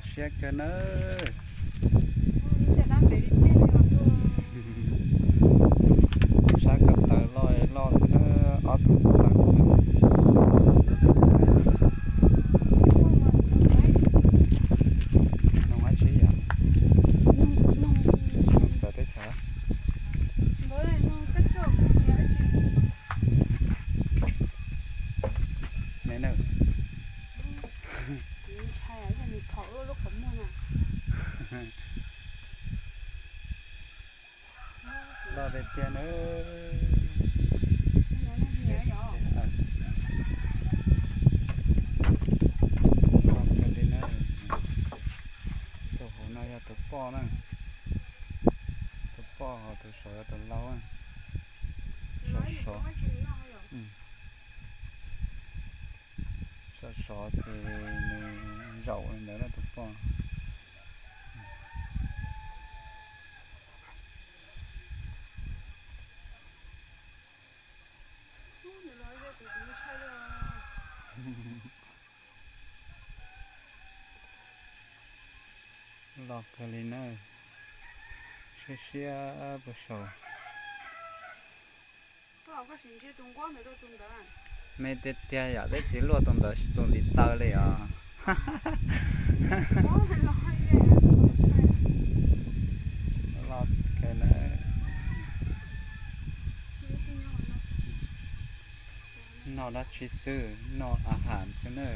Siab kawg nawb. Sab ko taw loj loj xwb na, ob tug taw. Noog dab tsi yom? Noog txawv teb chaws. Me na. Loj tiag tiag na. Loj kawg li na. Tus hauv no yog tus poj na. Tus poj, ho tus saud yog tus lau. Sov sov. Sov sov ces nws zaum li ntawd na tus poj. Loj kawg li na. Siab siab puag saud. Me tiag tiag yom, twb tsis luaj tus ntawd tus ntiv taw li os. Loj kawg na. Noj dab tsi xwb, noj a has xwb na.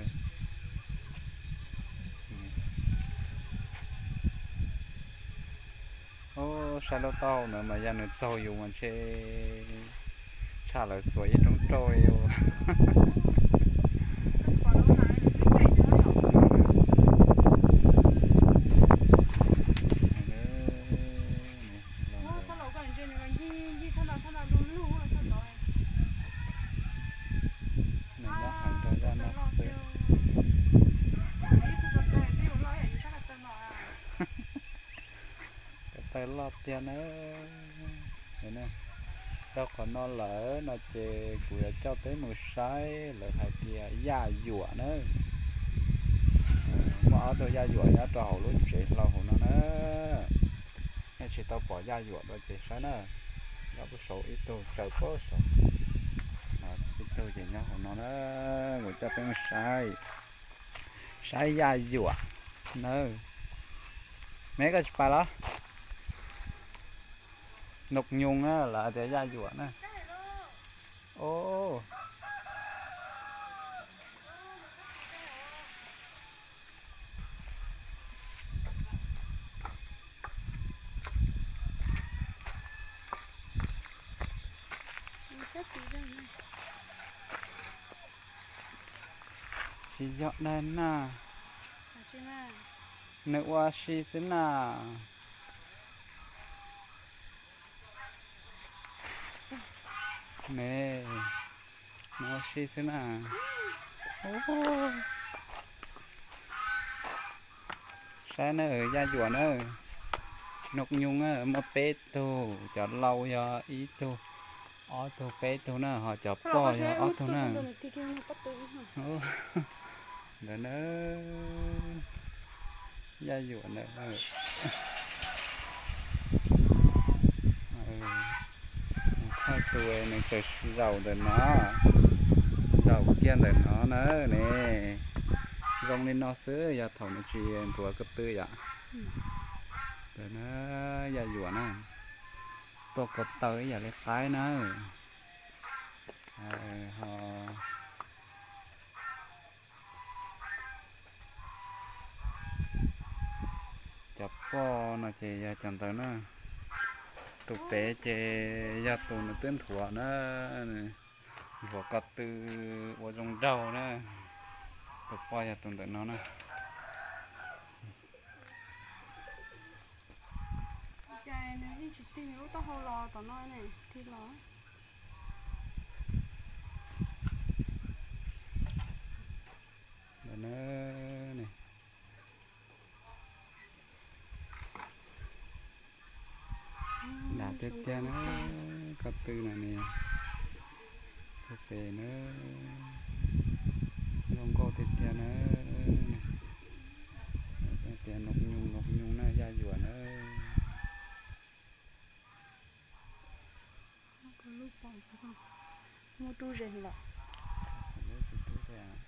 Ub, saib lub taub hau ntawd mas yog nws txaug yus mas ntshe tshaj lawv xuas ib roob rauj li. Nws nyob heev rau zaj no xwb. Ko taw loj tiag na. Rau qhov no lawm no ces kuv yuav coj peb mus saib lawv hais tias yaj yuam na. Muaj ob tug yaj yuam nyob rau hauv lub tsev hlau hauv no na. Nej tsis tau pom yaj yuam dua ces saib na. Nyob puag saud ib tug, tsaws puag saud. Ib tug ces nyob hauv no na. Kuv coj peb mus saib, saib yaj yuam na. Me koj tsis pais los? Noj nyoos na, lawv tias yaj yuam na. Ub. Tsis yog dag na. Nws ua si xwb na. Ne, nws ua si xwb na. Saib na, yaj yuam na. Noj nyoos na, muaj peb tug, cov lau yog ib tug, ob tug, peb tug na, ho cov poj yog ob tug na. Ntawd na, yaj yuam ntawd. Thawj tus nws tseem zaum ntawm no, zaum kiag ntawm no na ne. Zoo li no xwb, yog thaum nws tsis ntuav ko tw yom. Ntawd na, yaj yuam na, tuaj ko taw ib yam li qaib na. Ho cov poj no ces yog cov ntawd na. Tus pem ces yog tus nws twb nthuav na, nthuav ko tw ua zoo nraug na. Tus poj yog tus ntawm no na. Cas nws yeej tsis tig nws lub taub hau los tom no ne, tig los. Dam tiag tiag na, ko tw na ne, tus pem na, zoo nkauj tiag tiag na. Rub ze los. Lub tsis rub thiab.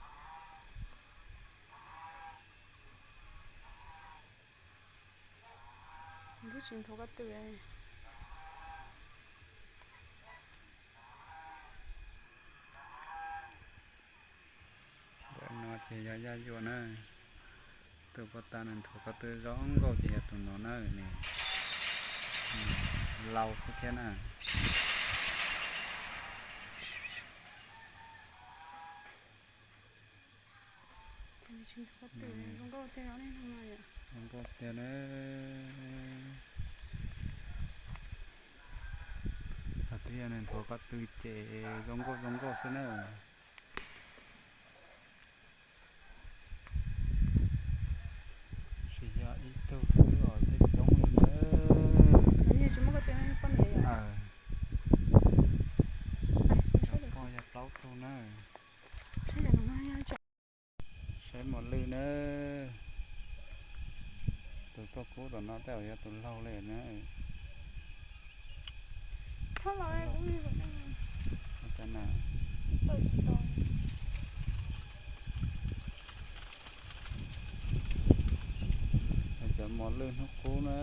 Lub tsis nthuav ko tw. Ntawm no ces yog yaj yuam na. Tus poj tab nws nthuav ko tw zoo nkauj ces yog tus no na, nws lau xwb thiab na. Zoo nkauj tiag na. Thaum twg yog nws nthuav ko tw ces zoo nkauj zoo nkauj xwb na. Tsis yog ib tug xwb os, coob coob li na. Poj yog plaub tug na. Saib mos lwj na. Tus tuaj kub tom no tej zaum yog tus laug li na. Cov mos lwj hnub qub na,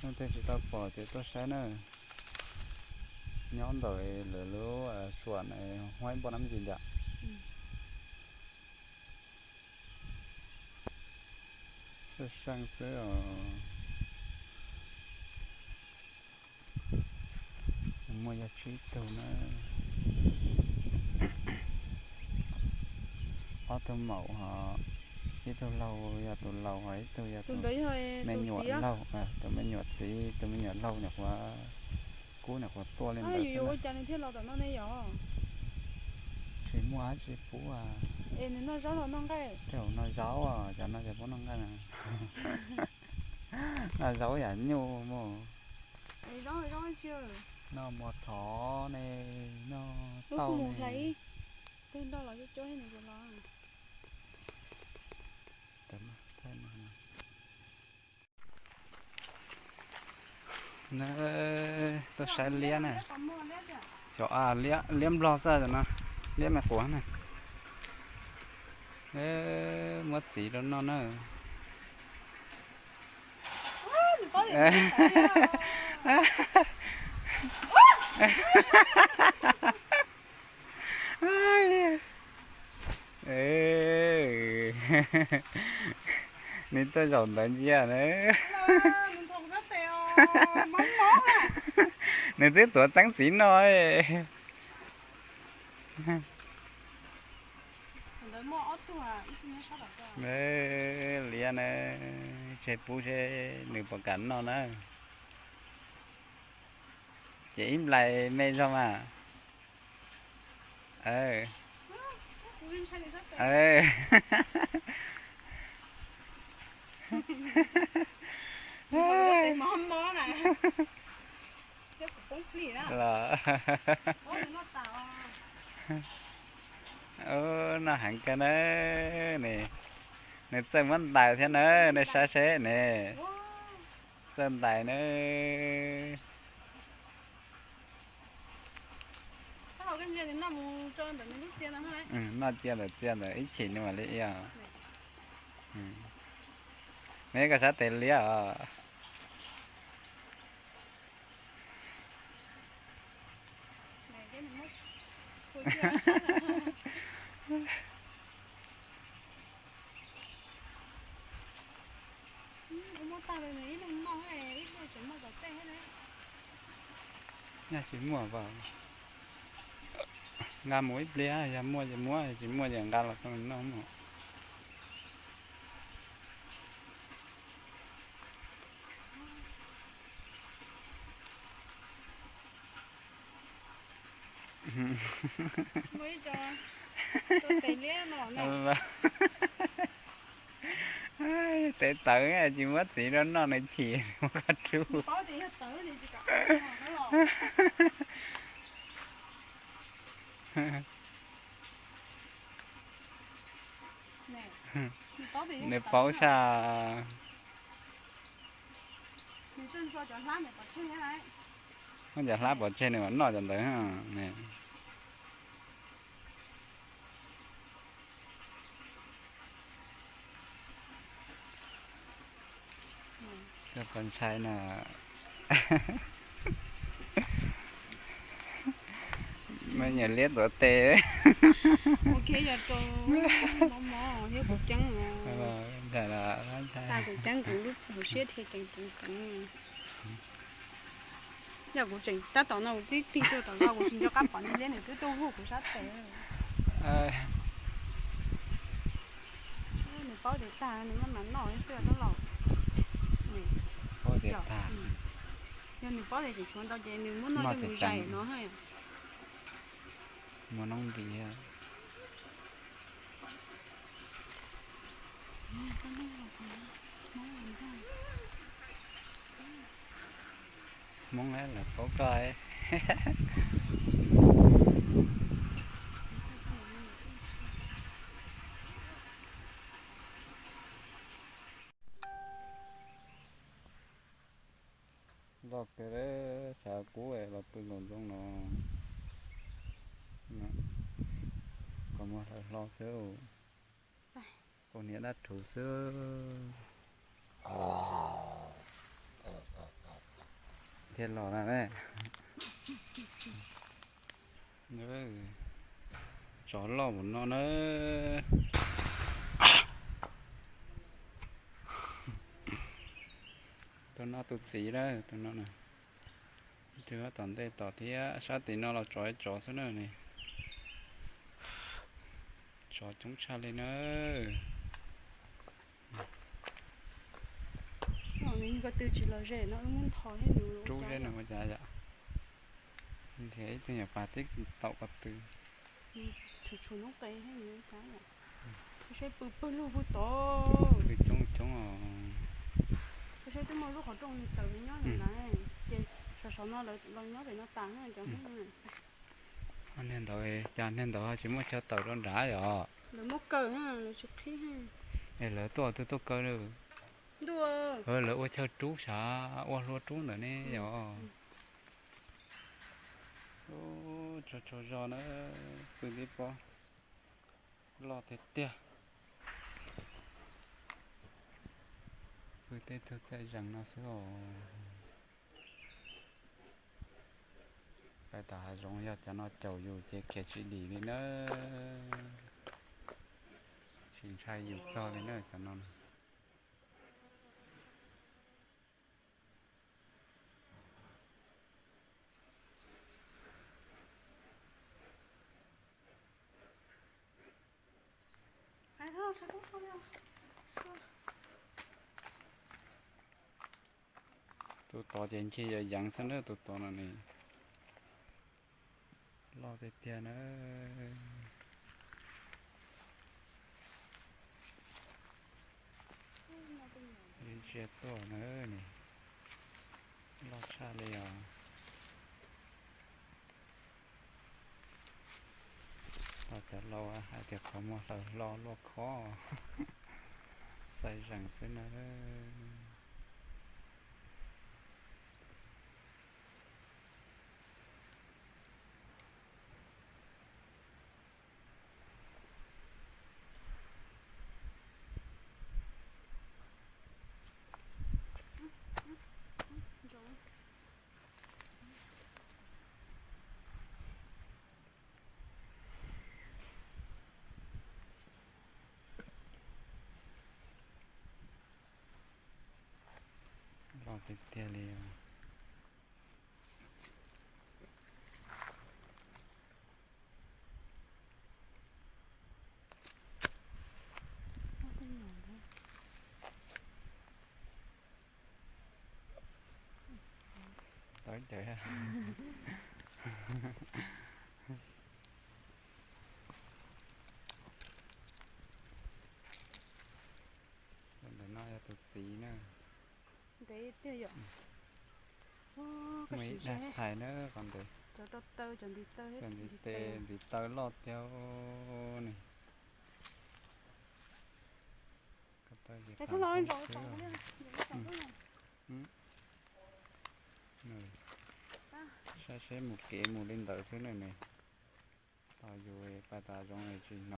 leej twg tsis tau pom ces tuaj saib na. Nyob ntawm lawv lub suam Huaib Npoj Nab Ntsis ntiag. Seej seej xwb os. Muaj yog tsib tug na. Ob tug maum ho, ib tug laug yog tus laus ho ib tug yog tus me nyuam laug, tus me nyuam txiv, tus me nyuam laug nyuam qhuav kub nyuam qhuav tuaj li ntawd xwb. Tsis muaj dab tsi pub. Tej zaum noj zaub, cov no ces pub noj nqaij na. Noj zaub yam nyuj mus. Noj mos txhov ne, noj tauj ne. Tuaj saib liab na. Cov liab nplog xwb no, liab me quav na. Muab txiv rau noj na. Nws tuaj zaum ntawd ntsia na. Nws twb tuav txeeb txiv noj. Liab na, tseg pub seb nws puas kam noj na. Ces ib nplais me zog mas. Los, noj heev kawg na. Nws txawj muab ntais thiab na, nej saib seb ne. Txawj ntais na. Noj cia ntawm txia ntawd ib chim nws mam li ia. Neb koj sab tes liab os. Nyaj tsis muaj as, nqa mus ib pliag, yog muaj ces muab, tsis muaj ces nqa los rau nws noj mus. Tes tawv tsis muab txiv rau noj nws chim ua qhov rub. Nws paub tshaj. Muab cov hlab pov tseg nws mam noj cov ntawd ne. Koj ntshai na. Me nyuam liab tuav tes. Ok, yog rau mob mob thiab kuv ceeb. Ntshai los ntshai. Kuv ceeb kuv lub hauv siab dhia ceev ceev ceev. Yog kuv tseem tab tom no kuv twb tig tuaj tom no kuv tsis nco qab pom niag liab nws twb tuaj hu kuv sab tes. Nws paub tias tag nws maj mam noj xwb tab los. Paub tias tag. Yog nws paub tias tseem tshuav ntau ces nws muab noj coj mus zais no. Muaj noob nris. Hmoob lawv paub koj. Loj kawg, tshav kub los pw nkaus ntoo no. Qhov muag hlaws hlo xwb, qau hniav dab rhuv xwb. Thiaj los na. Tsov loj mus no na. Tus no tus txiv na, tus no na. Tus tom ntej tom thiab, sab tim no los tsov tsov xwb na ne. Tsov coob tshaj li na. Ko tw tsis los ze no wb muab ntho thiab nws rub thiab nws ua cas yom. Nrhiav ib tug nyuam pas tib taum ko tw. Tshuav tshuav noob qes thiab nws ua cas yom. Saib pw pawg lug puag tod. Pw coob coob os. Saib twb muaj lub qhov rooj nws tawm nws nyob ntawm na, ces sov sov no lawv los nyob pem no tas cov. Niag ntawd, cas niag ntawd tsis muaj chaw tawm rau nrad yom. Lawv muab kaw, lawv tsis qhib. Es lawv tuaj twb tuaj kaw lawm. Ntuj, lawv ua chaw rub sav, ua hlua rub ntawm ne yom. Tsaug tsaug zog na, pw tib pob loj tiag tiag. Pw tej tug txaij zees no xwb os. Pais tom hav zoov yog cov no caum yus ces khiav tsis dim li na. Tsis ntshai yus txog li na cov no. Tus tod ces ntshe yog yeev xwb na, tus tod no ne. Loj tiag tiag na. Ib ntsia tuaj na ne, loj tshaj li os. Los cov laus hais tias qhov muag hlaws hlo luaj khob, txaij zees xwb na. Loj tiag tiag li os. Tawv cawv. Tus ntawm no yog tus txiv na. Ntev tiag yom. Muaj ib dag txhais na qhov ntawd. Cov ntiv tes ntiv taw loj tiag ne. Saib seb mus kev mus li ntawd xwb na ne. Tos yus pais tas zoov tsis hnov.